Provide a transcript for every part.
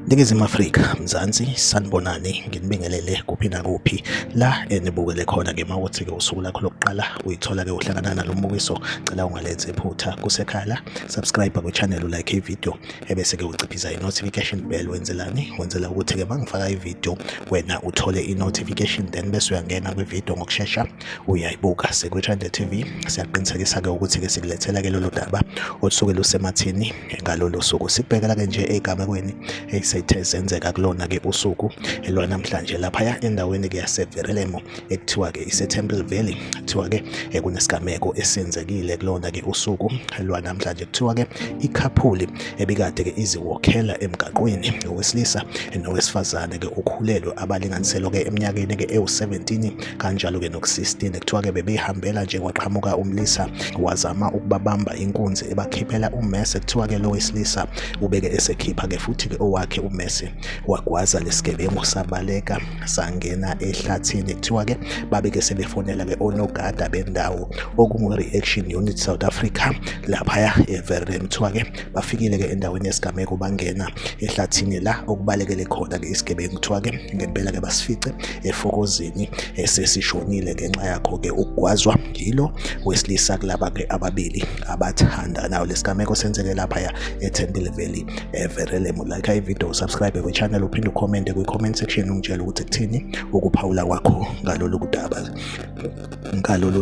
Ningizimu Afrika, Mzansi, sanibonani, nginibingelele kuphi nakuphi la enibukele khona ke mawuthi ke usuku lakho lokuqala uyithola ke uhlangana nalo mbukiso, cela ungalenzi iphutha kusekhaya la, subscribe kwi-channel, like i-video ebese ke uciphisa i-notification bell. Wenzelani? Wenzela ukuthi ke mangifaka i-video wena uthole i-notification, then bese uyangena kwi-video ngokushesha uyayibuka. Sikwi-Trend TV siyaqinisekisa ke ukuthi ke sikulethela ke lolu daba olusuke lusemathini ngalolu suku. Sikubhekela ke nje egamekweni eyisethe zenzeka kulona ke usuku lwanamhlanje laphaya endaweni ke yaseVerelemo ekuthiwa ke ise-Temple Valley. Kuthiwa ke kunesigameko esenzekile kulona ke usuku lwanamhlanje. Kuthiwa ke ikhaphuli ebikade ke iziwokhela emgaqweni, owesilisa nowesifazane ke ukhulelwe, abalinganiselwa ke eminyakeni ke ewu-17 kanjalo ke noku-16. Kuthiwa ke bebehambela nje kwaqhamuka umlisa wazama ukubabamba inkunzi ebakhiphela ummese. Kuthiwa ke lo wesilisa ubeke esekhipha ke futhi ke owakhe ummese, wagwaza lesigebengu sabaleka sangena ehlathini. Kuthiwa ke babeke sebefonela ke onogada bendawo okungu-Reaction Unit South Africa laphaya eVerden. Kuthiwa ke bafikile ke endaweni yesigameko, bangena ehlathini la okubalekele khona ke isigebengu. Kuthiwa ke ngempela ke basifice efokozini esesishonile ngenxa yakho ke ukugwazwa yilo wesilisa kulaba ke ababili abathandanayo. Lesigameko senzeke laphaya eTemple Valley eVerelem. Like i-video, subscribe kwi-channel, uphinde ucommente kwi-comment section ungitshele ukuthi kuthini ukuphawula kwakho ngalolu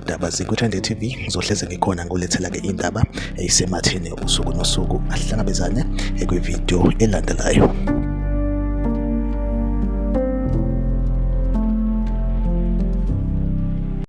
daba. Zikwi-Trend TV, ngizohleze ngikhona ngolethela ke indaba eyisematheni usuku nosuku. Ahlangabezane kwividiyo elandelayo.